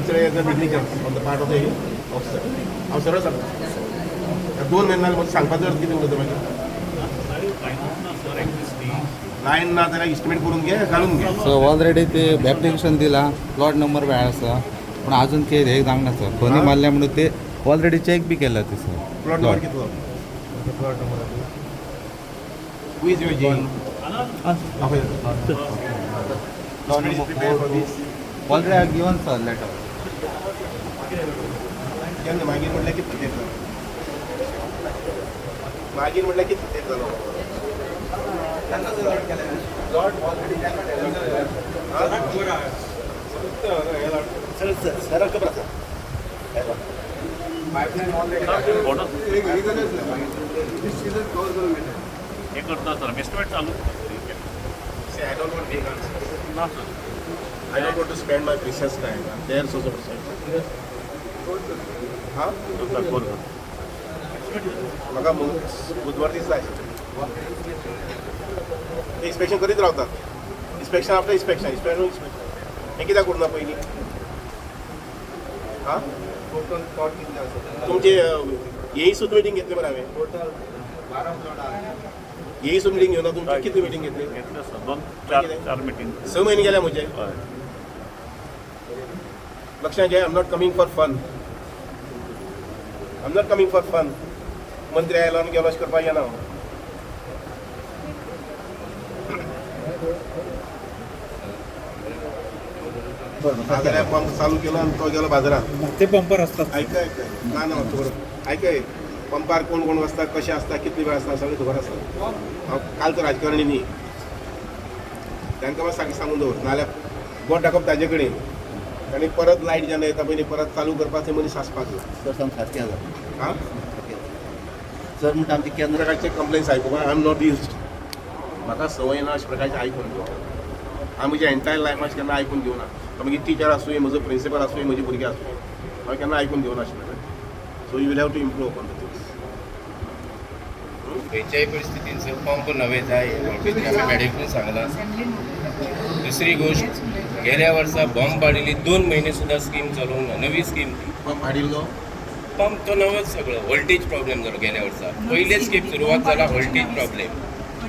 Consider as a negligence on the part of the officer. हांव सरळ सांगता, 2 म्हयने जाले सांगपाचो अर्थ कितें उलयता मागीर. लायन ना जाल्यार इस्टिमेट करून घे, घालून घे. सो ऑलरेडी ते एप्लिकेशन दिला, प्लॉट नंबर मेळ्ळा आसा, पूण अजून कितें हे जावंक ना सर. खणी मारल्या म्हणून ते ऑलरेडी चॅक बी केला ते सर. प्लॉट नंबर कितलो? Plot number Who is your JE? Plot number already I given sir letter. केन्ना मागीर म्हणल्यार कितलो तेंप जालो? मागीर म्हणल्यार कितलो तेंप जालो? प्लॉट ऑलरेडी सरळ खबर आसा. पायपलायन ऑलरेडी हे करता सर, एस्टिमेट चालू. See, I don't want big answers. ना sir. I don't want to spend my precious time. I'm there so so. हा, म्हाका बुधवार दीस जाय. ते इन्स्पेक्शन करीत रावतात, inspection after inspection, inspection, inspection. हें कित्याक करूं ना पयलीं? हा, टोटल प्लॉट कितले आसा? तुमचे येई सुद्दां मिटींग घेतली मरे हांवें. टोटल 12 प्लॉट आसा. येई सुद्दां मिटींग घेवना. तुमची कितली मिटींग घेतली? घेतले सर, 2 4 4 मिटींग. 6 म्हयने गेले म्हजे. हय. लक्षात घे, I am not coming for fun. I am not coming for fun. मंत्री आयलो आनी गेलो अशें करपाक येना हांव. नाजाल्यार पंप चालू केलो आनी तो गेलो बाजारात. ते पंपर असतात. आयकय आयकय, ना ना, खबर आयकय. पंपार कोण कोण वचता, कशें आसता, कितली वेळ आसता, सगळें खबर आसता. हांव कालचो राजकारणी न्ही. तांकां मात सारकें सांगून दवर, नाजाल्यार बोट दाखोवप ताजे कडेन आनी परत लायट जेन्ना येता पळय न्ही, परत चालू करपाक थंय मनीस आसपाक जाय. सर, सारकें आसा. आं. सर, म्हणटा आमचे केंद्र प्रकारचे कंप्लेन्स आयकुपाक I am not used. म्हाका संवय ना अशा प्रकारचे आयकून घेवपाक. हांवें म्हज्या एंटायर लायफ अशें केन्ना आयकून घेवना. तो मागीर टिचर आसूं, म्हजो प्रिंसिपल आसूं, म्हजी भुरगीं आसूं, हांवें केन्ना आयकून घेवना अशें प्रकारचें. So you will have to improve on the things. खंयच्याय परिस्थितीन सर पंप नवे जाय, आमी मॅडमीन सांगलां. दुसरी गोश्ट, गेल्या वर्सा बॉम्ब हाडिल्ली, 2 म्हयने सुद्दां स्कीम चलोवंक ना, नवी स्कीम ती. पंप हाडिल्लो? पंप तो नवोच सगळो, व्होल्टेज प्रॉब्लेम जालो. गेल्या वर्सा पयलेच खेप सुरवात जाला, व्होल्टेज प्रॉब्लेम.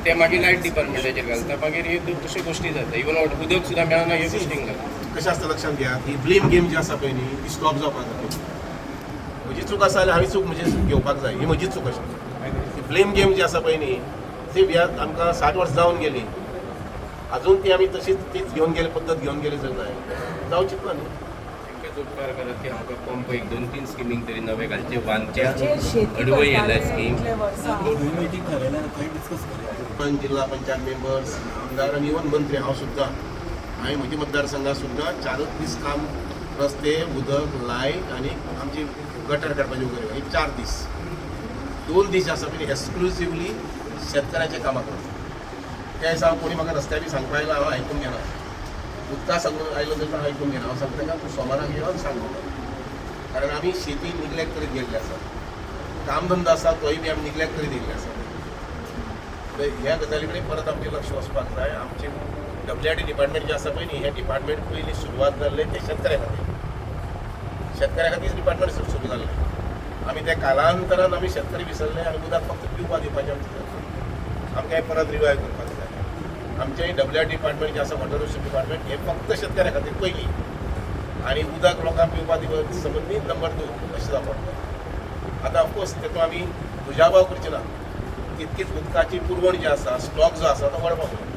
ते मागीर लायट डिपार्टमेंटाचेर घालता, मागीर ह्यो अश्यो गोश्टी जाता. इवन उदक सुद्दां मेळना ह्यो गोश्टींक लागून. कशें आसता लक्षांत घेयात, ही ब्लेम गेम जी आसा पळय न्ही, ती स्टॉप जावपाक जाय. म्हजी चूक आसा जाल्यार हांवें चूक म्हजी घेवपाक जाय, ही म्हजीच चूक आशिल्ली. ती ब्लेम गेम जी आसा पळय न्ही, ती आमकां 60 वर्सां जावन गेली, अजून ती आमी तशीच तीच घेवन गेले, पद्दत घेवन गेले जर जाय जावचीच ना न्ही. तांकांच उपकार करात की आमकां पंप एक 2 3 स्किमींक तरी नवे घालचे, वांदचे शेती अडवय येयला करताले स्कीम. इतले वर्सां. मिटींग ठरयल्या, थंय डिस्कस करूया. जिल्हा पंचायत मेंबर्स, आमदार आनी इवन मंत्री, हांव सुद्दां, हांवें म्हज्या मतदारसंघात सुद्दां 4 दीस काम, रस्ते, उदक, लायट आनी आमची गटर काडपाची वगैरे, हे 4 दीस. 2 दीस आसा पळय एक्सक्लुसिवली शेतकऱ्याच्या कामाक वता. त्या दिसा हांव कोणी म्हाका रस्त्यार बी सांगपा आयलो, हांव आयकून घेना. उदका सांगून आयलो जाल्यार हांव आयकून घेना. हांव सांगता ताका, तूं सोमाराक यो आनी सांग म्हाका. कारण आमी शेती निग्लेक्ट करीत गेल्ले आसा. कामधंदो आसा तोय बी आमी निग्लेक्ट करीत गेल्ले आसा. ह्या गजाली कडेन परत आमचें लक्ष वचपाक जाय. आमचें डब्ल्यू आर डी डिपार्टमेंट जें आसा पळय न्ही, हें डिपार्टमेंट पयलीं सुरवात जाल्लें तें शेतकऱ्या खातीर. शेतकऱ्या खातीर डिपार्टमेंट सुरू जाल्लें. आमी त्या कालांतरान आमी शेतकरी विसरले आनी उदक फक्त पिवपाक दिवपाचें आमचें जालें. आमकां हें परत रिवायव करपाक जाय. आमचें डब्ल्यू आर डिपार्टमेंट जें आसा, वॉटर रिसोर्स डिपार्टमेंट, हें फक्त शेतकऱ्या खातीर पयलीं आनी उदक लोकांक पिवपाक दिवप संबंदीत नंबर 2 अशें जावपाक जाय. आतां ऑफकोर्स तेतूंत आमी दुजाभाव करचे ना, तितकीच उदकाची पुरवण जी आसा, स्टॉक जो आसा तो वाडपाक जाय.